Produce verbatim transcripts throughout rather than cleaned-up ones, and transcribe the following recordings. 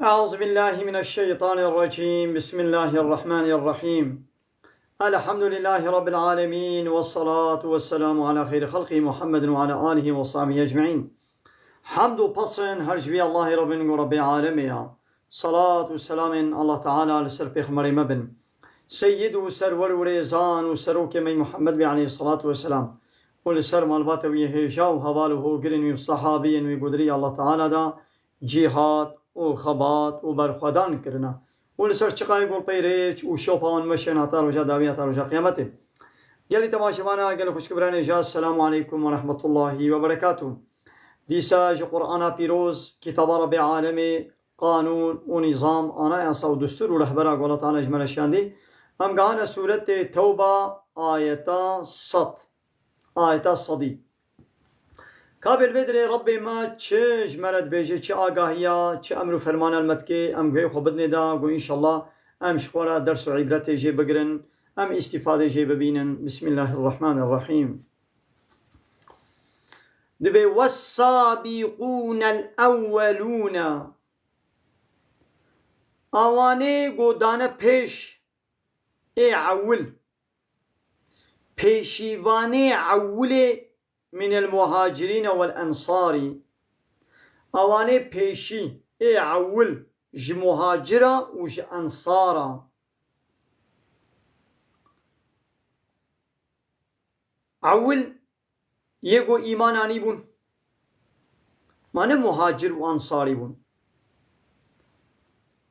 أعوذ بالله من الشيطان الرجيم. بسم الله الرحمن الرحيم. الحمد لله رب العالمين، والصلاة والسلام على خير خلقه محمد وعلى آله وصحبه أجمعين. Hemd û pesn her ji vî Allahê re bin ku Rebbê alemê ya. Salat û selamên Allah Teala li ser Pêxemberê me bin. Seyyid û serwer û rêzan û serokê me Muhammed bê aleyhissalatu vesselam. Û li ser malbata wî hêja û heval û hogirên wî û sahabiyên wî ku di rêya Allah Teala da cîhad û xebat û berxwedan kirine. Û li ser çiqayê ku li pey rêç û şopa wan meşên heta roja dawî, heta roja qiyametê. Gelî temaşevana, gelî xwişk û biranê hêja, Esselamu aleykum ve rahmetullahi ve berekatuh. Dîsa ji Qur'ana pîroz, kitaba Rebbê alemê, qanûn û nîzam, anayasa û destûr û rehbera ku Allah Teala ji me re şandî, em gehane sûretê Tewba, ayeta sed. Ayeta sedî. Ka bê li vê dirê Rebbê me çi ji me re dibêje, çi agahiya, çi emr û fermana li me dike, em guhê xwe bidinê da, ku înşallah em ji xwe re ders û îbretê jê bigirin, em îstîfadê jê bibînin. Bismillahirrahmanirrahîm. Dibê: "Wes-sabîqûnel ewwelûne." Awanê ku dane pêş, ê ewil. Pêşîvanê ewilê minel muhacirîne wel ensarî. Awanê pêşî, ê ewil ji muhacira û ji ensara. Ewil yê ku îman anîbûn. Ma ne muhacir û ensarî bûn.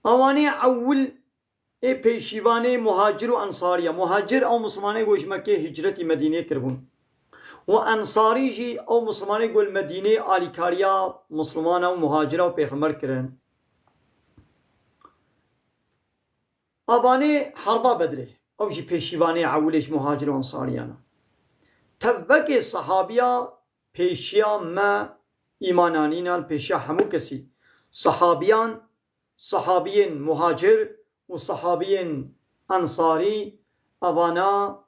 Awanê ewil ê pêşîvanê muhacir û ensariya. Muhacir ew misilmanê ku ji Mekkê hicretî Medînê kiribûn. Û ensarî jî ew misilmanê ku li Medînê alîkariya misilmana û muhacira û pêxember kirin. Avanê herba Bedrê, ew jî pêşîvanê ewilê ji muhacir û ensariyan e. Tevvekê sehabiya pêşiya me îman anîne, li pêşiya hemû kesî. Sehabiyan, sehabiyên muhacir û sehabiyên ensarî, evana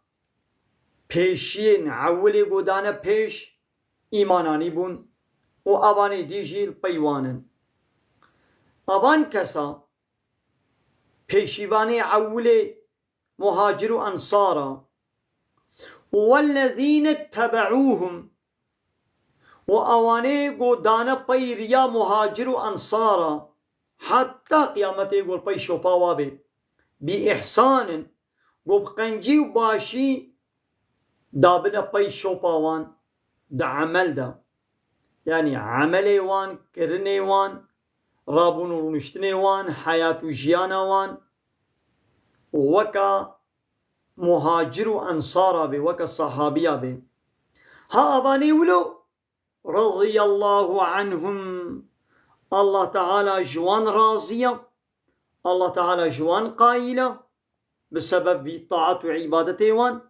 pêşiyên ewilê ku dane pêş îman anîbûn û avanê dî jî li pey wan in. Avan kesa pêşîvanê ewilê muhacir û ensara. Û wellezîne tebeûhum, û awanê ku dane pey riya muhacir û ensara, heta qiyametê ku li pey şopa wa bê, bi îhsanin, ku bi qencî û başî dabine pey şopa wan di emel de. Yanî emelê wan, kirinê wan, rabûn û rûniştinê wan, heyat û jiyana wan weka muhacir û ensara bê, weke sahabiya bê. Ha avanê wilo, radiyallahu anhum, Allah Teala ji wan razî ye, Allah Teala ji wan qayîl e, bi sebeb vî taat û îbadetê wan.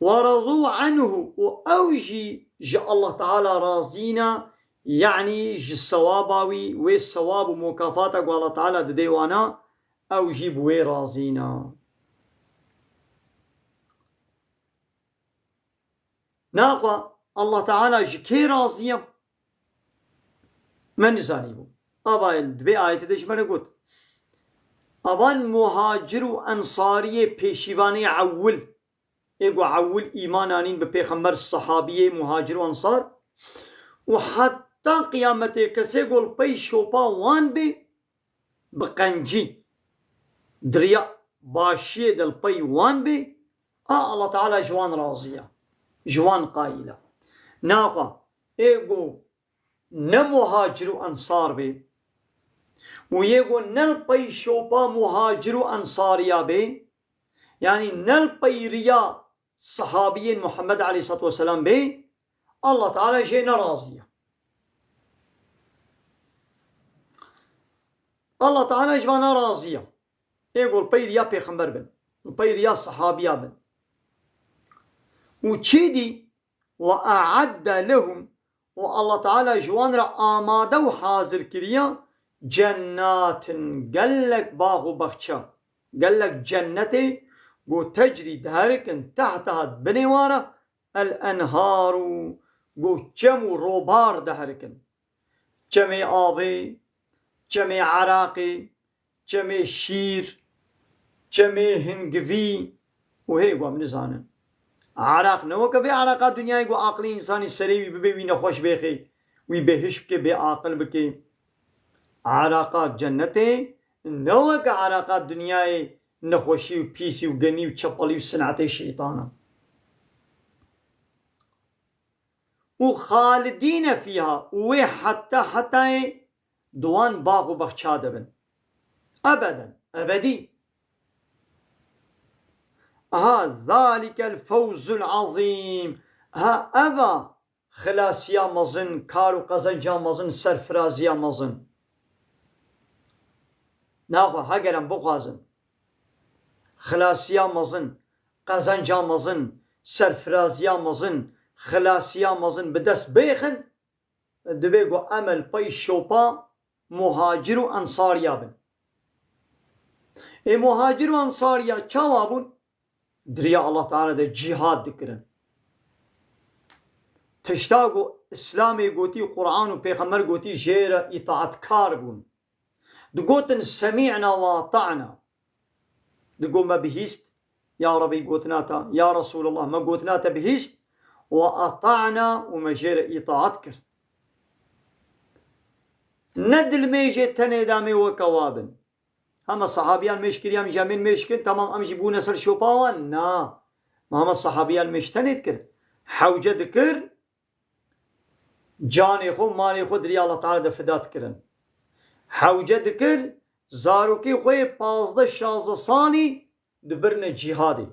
Ve radû anhu, û ew jî ji Allah Teala razî ne, yanî ji sewaba wî, wê sewab û mukafata ku Allah Teala didê wana, ew jî bi wê razî ne. Naxwe Allah Teala ji kê razî ye? Me nizanîbû. Ava di vê ayetê de ji me re got. Avan muhacir û ensariyê pêşîvanê ewil, ê ku ewil îman anîn bi pêxember, sehabiyê muhacir û ensar, û heta qiyametê kesê ku li pey şopa wan bê, bi qencî, di riya başiyê de li pey wan bê, a Allah Teala ji wan razî ye, ji wan qayîl e. Naxwe ê ku ne muhacir û ensar bê û yê ku ne li pey şopa muhacir û ensariya bê, yanî ne li pey riya sehabiyên Muhammed aleyhissalatu vesselam bê, Allah Teala jê ne razî ye. Allah Teala ji vana razî ye. Ê ku li pey riya pêxember bin, li pey riya sehabiya bin. Û çî dî, ve e'adde lehum, û Allah Teala ji wan re amade û hazir kiriye cennatin, gelek bax û baxçe, gelek cennetê, ku tecrî, diherikin, tehtaha, binê wan re, el enharu, ku çem û robar diherikin. Çemê avê, çemê eraqê, çemê şîr, çemê hingivî û hê ku em nizanin. Eraq ne weke vê ereqa dinyayê ku aqilê însanî serê wî bibe, wî nexweş bêxê, wî bêhiş bike, bêaqil bike. Ereqa cennetê ne weke ereqa dinyayê nexweşî û pîsî û genî û çepelî û sinetê şeytana. Û xalidîne fîha, û wê heta hetayê di wan bax û bexça de bin. Ebeden, ebedî. Aha, zalikel fewzul azîm. Aha, eva xilasiya mezin, kar û qezenca mezin, serfiraziya mezin. Naxwe, heger em bixwazin xilasiya mezin, qezenca mezin, serfiraziya mezin, xilasiya mezin bi dest bêxin, divê ku em li pey şopa muhacir û ensariya bin. Ê muhacir û ensariya çawa bûn? Di riya Allah Teala de cîhad dikirin. Tişta ku Îslamê gotî, Quran û Pêxember gotî, jê re îtaatkar bûn. Digotin, "Semî'na we ata'na." Digot, "Me bihîst, ya Rebî, gotina te, ya Resulullah, me gotina te bihîst, we ata'na, û me jê re îtaat kir." Ne dilmêjê tenê de em ê weke wa bin. Hema sehabiyan mêj kiriyan, jî em ên mêj kin, temam, em jî bûne ser şopa wan? Na. Me hema sehabiyan mêj tenê dikir. Hewce dikir, canê xwe, malê xwe di riya Allah Teala de fida dikirin. Hewce dikir, zarokê xwe yê pazdeh şazdeh salî dibirine cîhadê.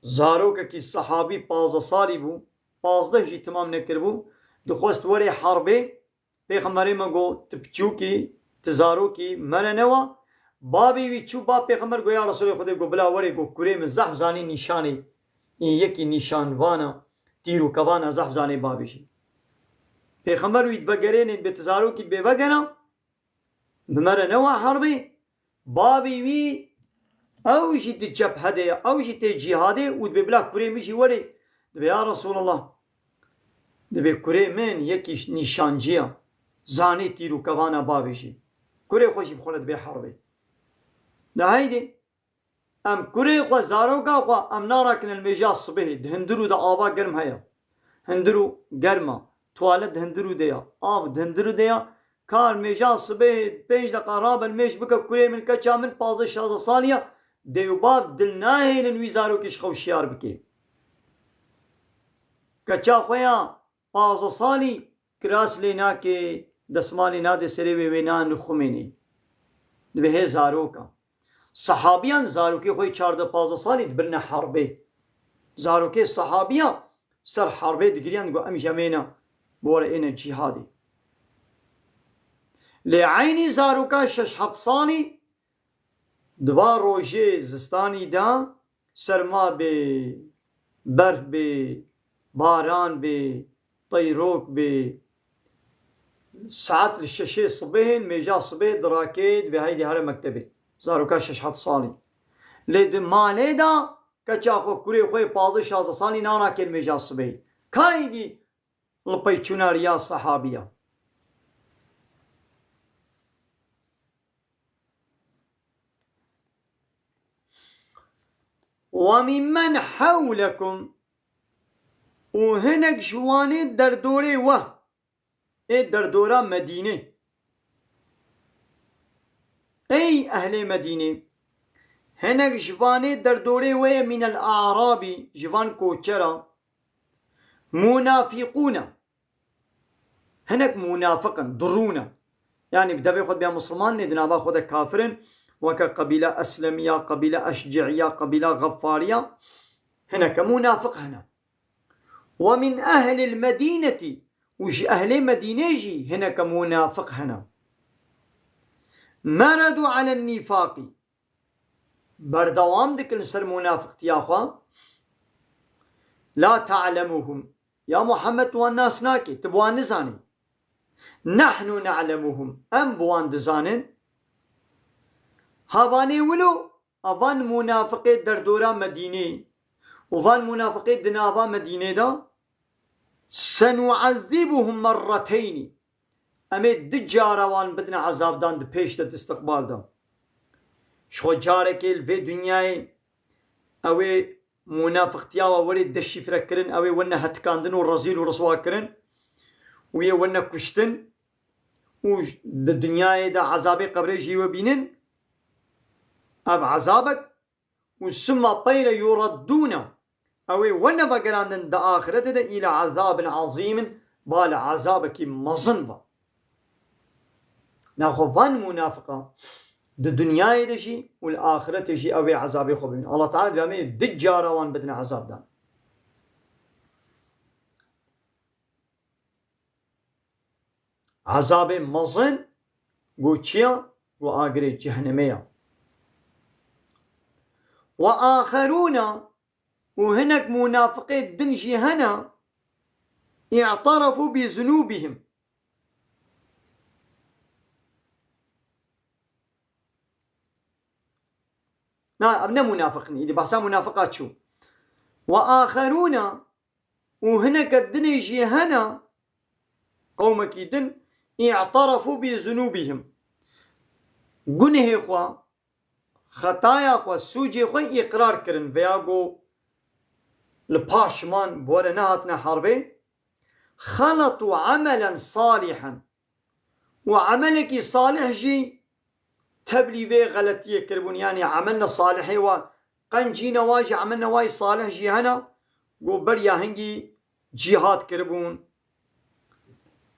Zarokekî sehabî pazdeh salî bû, pazdeh jî timam nekiribû, dixwest were herbê, Pêxemberê me got, "Tu piçûkî, tu zarokî, mere newa." Babê wî çû ba Pêxember got, "Ya Resulê Xwedê," got, "bila were," got, "kurê min zehf zanî nîşanê, yekî nîşanvana tîr û kevana zehf zanê babê jî." Pêxember wî divegerênê, dibê, "Tu zarokî, dibê vegera, bi mere newa herbê." Babê wî, ew jî di cephedê ye, ew jî tê cîhadê û dibê, "Bila kurê min jî werê." Dibê, "Ya Resulallah," dibê, "kurê min yekî nîşancî ye, zanê tîr û kevana bavê jî. Kurê xwe jî bi xwe re dibê herbê." De heydê, em kurê xwe, zaroka xwe, em narakin el mêja sibehê, di hundirû de ava germ heye. Hundirû germ e. Tuwalet di hundirû de ya. Av di hundirû de ya. Kar mêja sibehê pênc deqa rabe li mêj bike, kurê min, keça min pazdeh şazdeh salî ya. Dê û bab dil nahêlin wî zarokê ji xwe şiyar bike. Keça xwe ya pazdeh salî kiras lê nake, desmalê nade serê wê, wê nayê nixumênê. Dibê hê zaroka. Sehabiyan zarokê xwe yê çardeh pazdeh salî dibirine herbê. Zarokê sehabiya ser herbê digiriyan, digot, "Em jî em êne, bi we re êne cîhadê." Lê eynî zaroka şeş heft salî di va rojê zistanî de, serma bê, berf bê, baran bê, teyrok bê, saet li şeşê sibehê, mêja sibehê dirake, dibê heydê here mektebê. Zaroka şeş heft salî. Lê di malê de keça xwe, kurê xwe yê pazdeh şazdeh salî narake mêja sibehê. Kaydî li pey çûna riya sehabiya. "Ve mimmen hewlekum," û hinek ji wanê derdorê we, ê derdora Medînê. Ey ehlê Medînê, hinek ji vanê derdorê we ye, mînel a'rabî, ji van koçera, munafîqûne. Hinek munafiq in, durû ne. Yanî bi devê xwe dibiya misilman, lê di nava xwe de kafir in. Weke qebîla Eslemiya, qebîla Eşciya, qebîla Xefariya. Hineke munafiq hene. "Ve min ehlil medînetî," û ji ehlê Medînê jî hineke munafiq hene. "Meredu alen nîfaqî," berdewam dikin li ser munafiqtiya xwe. "La ta'lemuhum." Ya Muhammed, tu wan nas nakî, tu bi wan nizanî. "Nahnu na'lemuhum." Em bi wan dizanin. Havanê wilo, a van munafiqê derdora Medînê û van munafiqê di nava Medînê de, "Senu'ezzibuhum merreteynî." Em ê du cara wan bidine ezabdan di pêş de, di istiqbal de. Ji xwe carekê li vê dinyayê ew ê munafiqtiya we werê deşîfre kirin, ew ê wene hetikandin û rezîl û riswa kirin û yê wene kuştin û di dinyayê de ezabê qebrê jî we bînin. Ev ezabek û summa peyre yureddûne. Ew ê wene vegerandin di axirete de îla ezabin ezîmin, ba li ezabekî mezin ve. Naxwe van munafiqa di dinyayê de jî û li axirete jî ew ê ezabê xwe bibînin. Allah Teala dibe em ê du cara wan bidine ezabdan. Ezabê mezin got çi ya? Got agirê cehennemê ya. Ve axerûne, û hinek munafiqê din jî hene, i'terefû bi zunûbihim. Na, ev ne munafiq in, îdî behsa munafiqa çû. Ve axerûne, û hineke dinê jî hene, qewmekî din, i'terefû bi zunûbihim. Gunehê xwe, xetaya xwe, sûcê xwe îqrar kirin, veya got li paş man, bi we re nehatine herbê. Xeletû emelen salihen. Û emelekî salih jî teblî vê xeletiyê kiribûn, yanî emelne salihê wa, qencîne wa jî, emelne wa yî salih jî hene, ku beriya hingî cîhad kiribûn.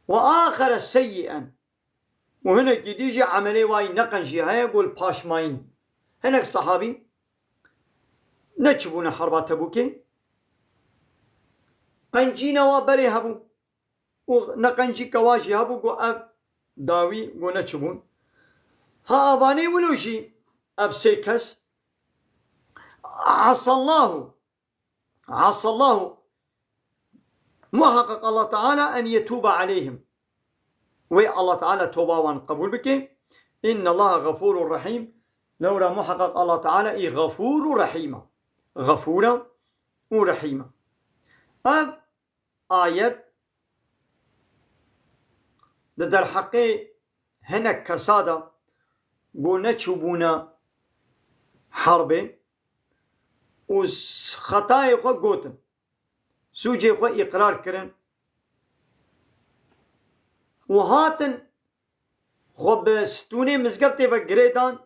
Ve axere seyyi'en. Û hinekî dî jî emelê wa yî ne qencî heye, ku li paşmayîn. Hinek sehabî neçibûne herba Tebûkê. Qencîne wa berê hebû. Û neqencîke wa jî hebû, got ev dawî, got neçibûn. Ha avanê wilo jî ev sê kes, asallahu, asallahu, muhaqqaq Allah Teala en yetûbe aleyhim. Wê Allah Teala toba wan qebûl bike. Innallaha gafûrun rahîm. Lewra muhaqqaq Allah Teala î gafûr û rehîm e. Gafûr e û rehîm e. Ev ayet di derheqê hinek kesa de ku neçûbûne herbê û s-, xetayê xwe gotin, sûcê xwe îqrar kirin û hatin xwe bi stûnê mizgeftê ve girê dan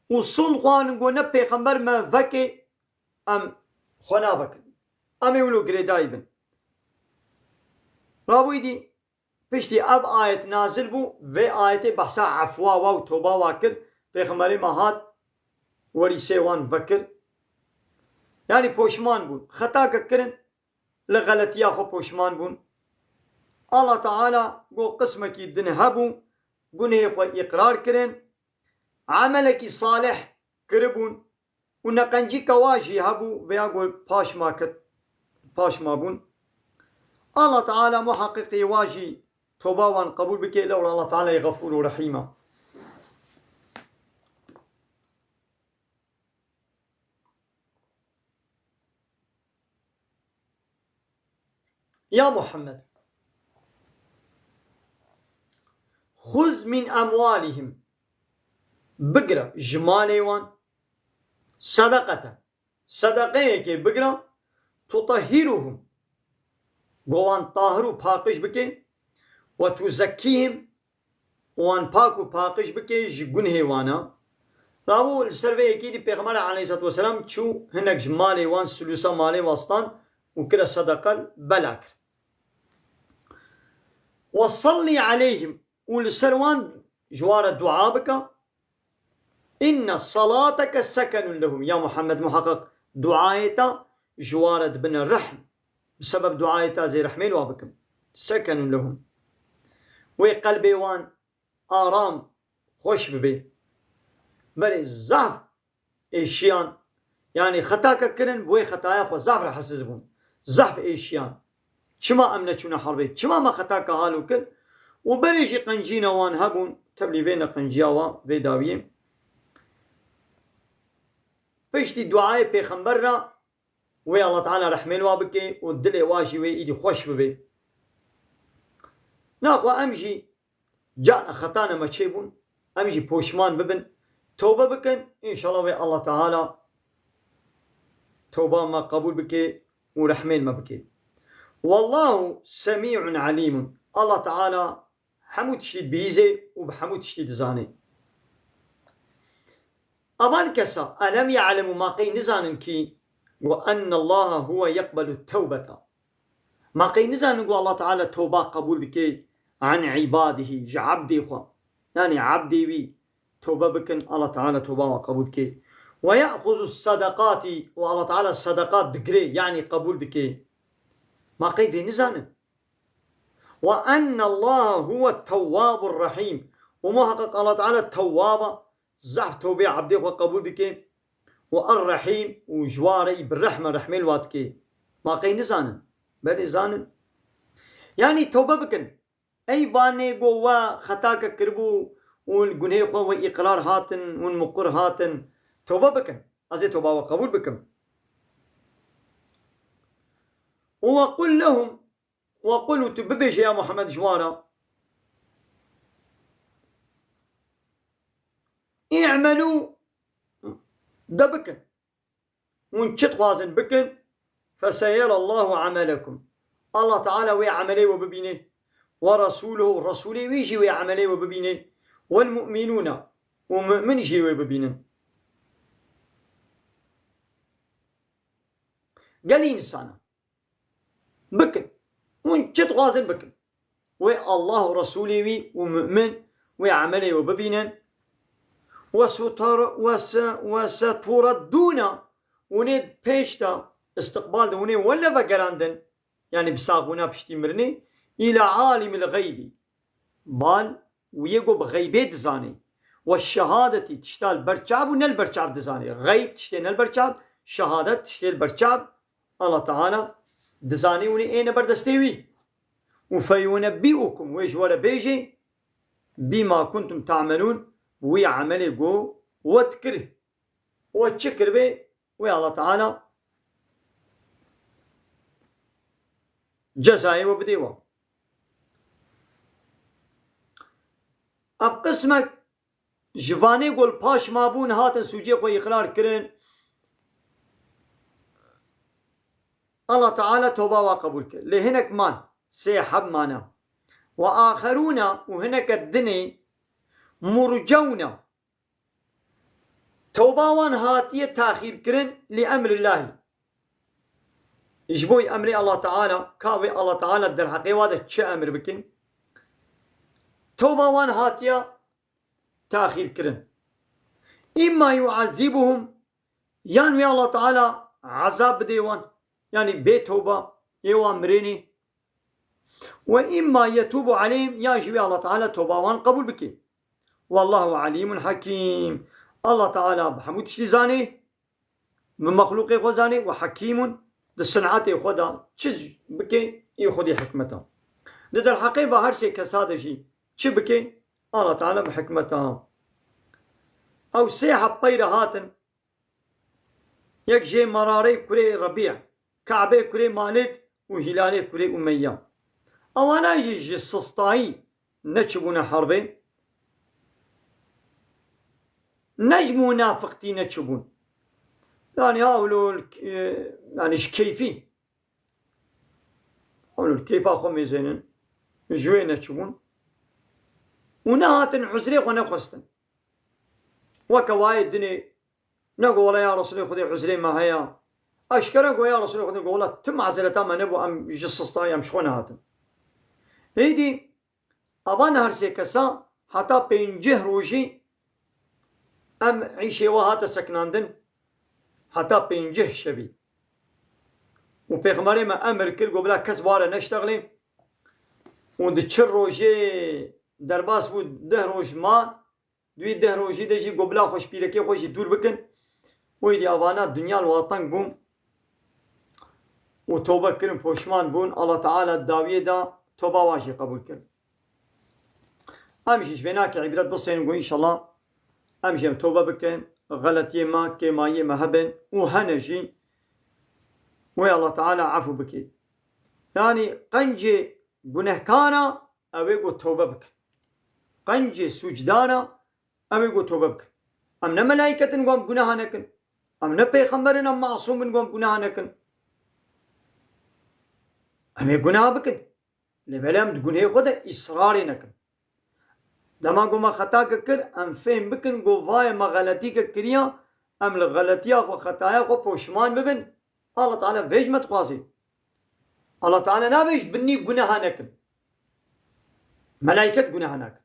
û sulh xwarin, got ne pêxember me veke, em xwe navekin. Em ê wilo girêdayî bin. Rabûyî dî piştî ev ayet nazil bû, vê ayetê behsa efwa wa û toba wa kir, pêxemberê me hat werîsê wan vekir. Yanî poşman bûn. Xetake kirin, li xeletiya xwe poşman bûn. Allah Teala got qismekî din hebû, gunehê xwe îqrar kirin, emelekî salih kiribûn û neqencîka wa jî hebû, veya got paşma kir, paşma bûn. Allah Teala muhaqiqî wa jî toba wan qebûl bike, lewra Allah Teala yê Gafûr û Rehîm e. Ya Muhammed, xuz min emwalihim, bigire ji malê wan, sedeqeten, sedeqeyekê bigire, tutahhiruhum, go wan tahir û paqij bike, ve tuzekkîhim, û wan pak û paqij bike ji gunhê wan e. Rabû li ser vê yekê dî Pêxember aleyhisselatu vesselam çû hinek ji malê wan, silûsa malê wan stand û kire sedeqe, bela kir. Ve sallî aleyhim, û li ser wan ji wan re dua bike. Inne salateke sekenun lehum. Ya Muhammed, muhaqqaq duayê te ji wan re dibine rehm. Bi sebeb duayê te ez ê rehmê li wan bikim. Sekenun lehum. Wê qelbê wan aram, xweş bibe. Berê zaf êşiyan, yanî xetake kirin, bi wê xetaya xwe zaf rehetsiz bûn. Zaf êşiyan. Çima em neçûne herbê? Çima me xetake halo kir? Û berê jî qencîna wan hebûn, tevlî vê neqenciya wan vê dawiyê. Piştî duayê pêxember re, wê Allah Teala rehmê li wa bike û dilê wa jî wê îdî xweş bibe. Naxwe em jî carna xetana me çêbûn, em jî poşman bibin, tewbe bikin, înşallah wê Allah Teala tewba me qebûl bike û rehmên me bike. Wallahu semî'un alîmun. Allah Teala hemû tiştî dibihîzê û bi hemû tiştî dizanê. Aman kesa, elem ya'lemu, ma qey nizanin kî, ku ennallaha huwe yeqbelu tewbeta. Ma qey nizanin ku Allah Teala tewba qebûl dike an ibadihi, ji ebdê xwe. Yani ebdê wî tewbe bikin, Allah Teala tewba we qebûl dike. Ve ya'xuzu sadaqati, û Allah Teala sadaqat digire, yani qebûl dike. Ma qey vê nizanin? Ve ennallaha huwe tewwabur rahîm. Û muheqeq Allah Teala tewwaba, zehf tewbê ebdê xwe qebûl dike. Û er-Rehîm, û ji wa re yî bi rehm e, rehmê li wa dike. Ma qey nizanin? Belê zanin. Yanî tewbe bikin. Ey vanê ku we xetake kiribû û li gunhê xwe we îqrar hatin û muqir hatin, tewbe bikin. Ez ê tewba we qebûl bikim. Û we qul lehum, we qul, û tu bibêje ya Muhammed ji wan re, i'melû, de bikin. Hûn çi dixwazin bikin, feseyereallahu amelekum. Allah Teala wê emelê we bibîne. Ve resûluhu, Resûlê wî jî wê emelê we bibîne. Wel mu'minûne, û mu'min jî wê bibînin. Gelî însana. Bikin. Hûn çi dixwazin bikin. Wê Allah û Resûlê wî û mu'min wê emelê we bibînin. Ve sutar-, ve se-, ve setureddûne, hûn ê pêş de, istiqbal de hûn ê wele vegerandin, yani bi saxbûna piştî mirinê, îlâ alîmil xeybî. Bal wî yê ku bi xeybê dizanê. Ve şehadetî, tişta li ber çav û ne li ber çav dizanê. Xeyb tiştê ne li ber çav, şehadet tiştê li ber çav. Allah Teala dizanê hûn ê êne ber destê wî. Û feyunebbi'ukum, wê ji we re bêjê, bîma kuntum ta'melûn, wî emelê ku we dikir. We çi kiribê, wê Allah Teala cezayê we bidê we. Ev qismek ji vanê ku li paş mabûn hatin sûcê xwe îqrar kirin. Allah Teala toba wa qebûl kir. Lê hinek man, sê heb mana. Ve axerûna, û hineke dinê murcewna. Toba wan hatiye taxîrkirin li emrillahî. Ji bo emrê Allah Teala, ka wê Allah Teala derheqê wa de çi emir bikin? Toba wan hatiye taxîrkirin. Îmma yu'ezzibuhum, yan wê Allah Teala ezab bidê wan, yanî bê toba yê wan mirênê. Ve imma yetubu aleyhim, ya jî wê Allah Teala toba wan qebûl bike. Wallahu alimun hakim. Allah Teala bi hemû tiştî zanê, bi mexlûqê xwe zanê, ve hakimun, di sinetê xwe de çi bike, ê xwedî hikmet e. Di derheqê ve her sê kesa de jî çi bike, Allah Teala bi hikmet e. Ew sê heb pey re hatin, Yek jê Merarê kurê Rebî, Kabê kurê Malik û Hîlalê kurê Umeyya. Ewana jî ji sistayî neçibûne herbê. Ne ji munafiqtî neçibûn. Yani hawlo, e, yani ji keyfî. Hawlo keyfa xwe mêzênin. Ji wê neçibûn. Û nehatin uzrê xwe nexwestin. Weke wayê dinê Ne got, "Wele ya Resulê Xwedê, uzrê me heye." Eşkere got, "Ya Resulê Xwedê, got, wele ti mazereta me nebû, em ji sistayê em ji xwe nehatin." Êdî, ava ne her sê kesa heta pêncih rojî em îşê we hate sekinandin, heta pêncih şevî. Û Pêxemberê me emir kir, got, "Bila kes ware neştexlê." Û di çi rojê derbas bû, deh roj ma, Di wî deh rojî de jî got, "Bila xwe ji pîrekê xwe jî dûr bikin." Û êdî avana dinya li wan teng bû û tobe kirin, poşman bûn. Allah Teala di dawiyê de toba wan jî qebûl kir. Em jî ji vê nakê îbret bisênin ku înşallah em jî em tobe bikin, xeletiyê me, kêmayiyê me hebin û hene jî wê Allah Teala efû bike. Yanî qencê gunehkara ew ê ku tewbe bikin. Qencê sûcdana ew ê ku tewbe bikin. Em ne melayîket in ku em guneha nekin. Em ne pêxember in em masûm bin ku em guneha nekin. Em ê guneha bikin. Lê belê em di gunehê xwe de îsrarê nekin. Dema ku me xetake kir, em fêm bikin ku vayê me xeletîke kiriya, em li xeletiya xwe, xetaya xwe poşman bibin. Allah Teala vê ji me dixwazê. Allah Teala nabê ji binî guneha nekin. Melayîket guneha nakin.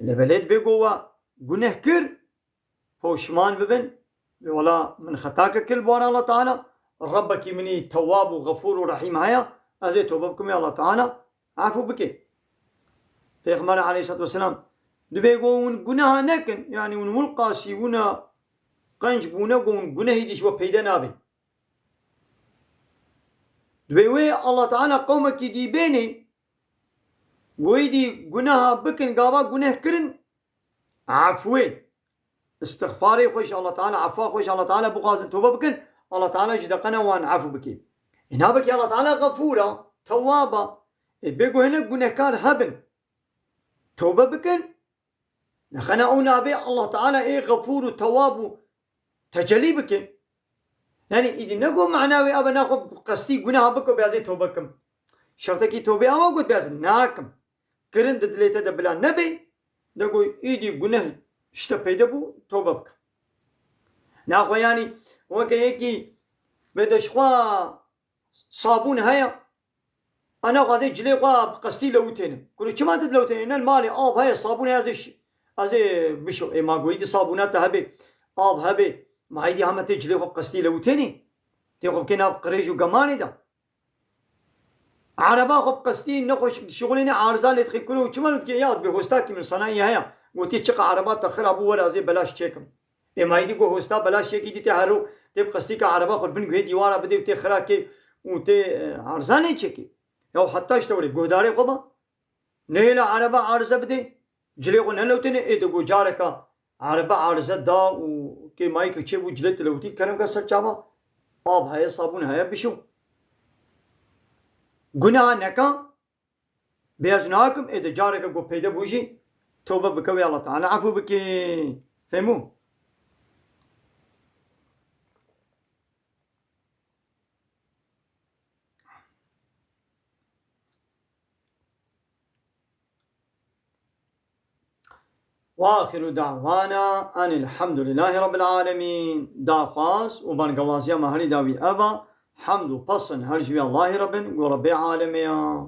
Lê belê divê ku we guneh kir, poşman bibin. Bê wela min xetake kir li bar Allah Teala. Rebbekî min î tewwab û xefûr û rehîm heye. Ez ê tewbe bikim ê Allah Teala efû bike. Pêxember aleyhissalatu vesselam dibê ku hûn guneha nekin. Yanî hûn wilqasî wina qenc bûne ku hûn gunehî dî ji we peyde nabe. Dibê wê Allah Teala qewmekî dî bênê ku êdî guneha bikin, gava guneh kirin, efûê, istixfarê xwe ji Allah Teala, efa xwe ji Allah Teala bixwazin, tobe bikin, Allah Teala jî deqene wan efû bike. Ê nabekî Allah Teala xefûr a, tewwab a. Ê bê ku hinek gunehkar hebin, tobe bikin, nexene ew nabê Allah Teala ê xefûr û tewwab û tecelî bikin. Yanî îdî ne ku mana wê ebe naxwe qestî guneha bike û bê ez ê tobe kim. Şertekî tobê ew e got bê ez nakim. Kirin di dilê te de bila nebe, de ku îdî guneh ji te peyde bû, tobe bike. Naxwe yanî weke yekî bê de ji xwe sabûn heye, e naxwaze cilê xwe bi qestî lewitêne. Kuro çima tu dilewitêne? Ne li malê av heye, sabûn heye, ez ê ş-, ez ê bişo. Ê ma goyî di sabûna te hebe, av hebe, ma êdî heme tê cilê xwe bi qestî lewitêne? Tê xwe bikê nav qirêj û gemanê de. Ereba xwe bi qestî nexweş dişixulêne, arza lê dixê kuro û çima dikê ya dibê hostakî min sanayî heye. Gotî çiqa ereba te xira bû, were ez ê belaş çêkim. Ê ma êdî ku hosta belaş çêkî dî tê hero tê bi qestî ka ereba xwe bin guhê dîwara bidê û tê xira kê û tê, e, arza nê çêkî. Ya heta ji te were guhdarê xwe ba. Nehêle ereba arize bidê, cilê xwe nelewtêne, ê de ku careka erebe arize da û kêmayî ke çêbû cilê te lewtî, kerem ke ser çava, av heye, sabûn heye, bişo. Guneha neka, bê ez nakim, ê de careke ku peyde bû jî, tobe bike wê Allah Teala efû bike. Fehmû? وآخر دعوانا أن الحمد لله رب العالمين. Daxwaz û bangewaziya me herî dawî ev a, hemd û pesn her ji wî Allahî Reb in, ku Rebbê alemê ya.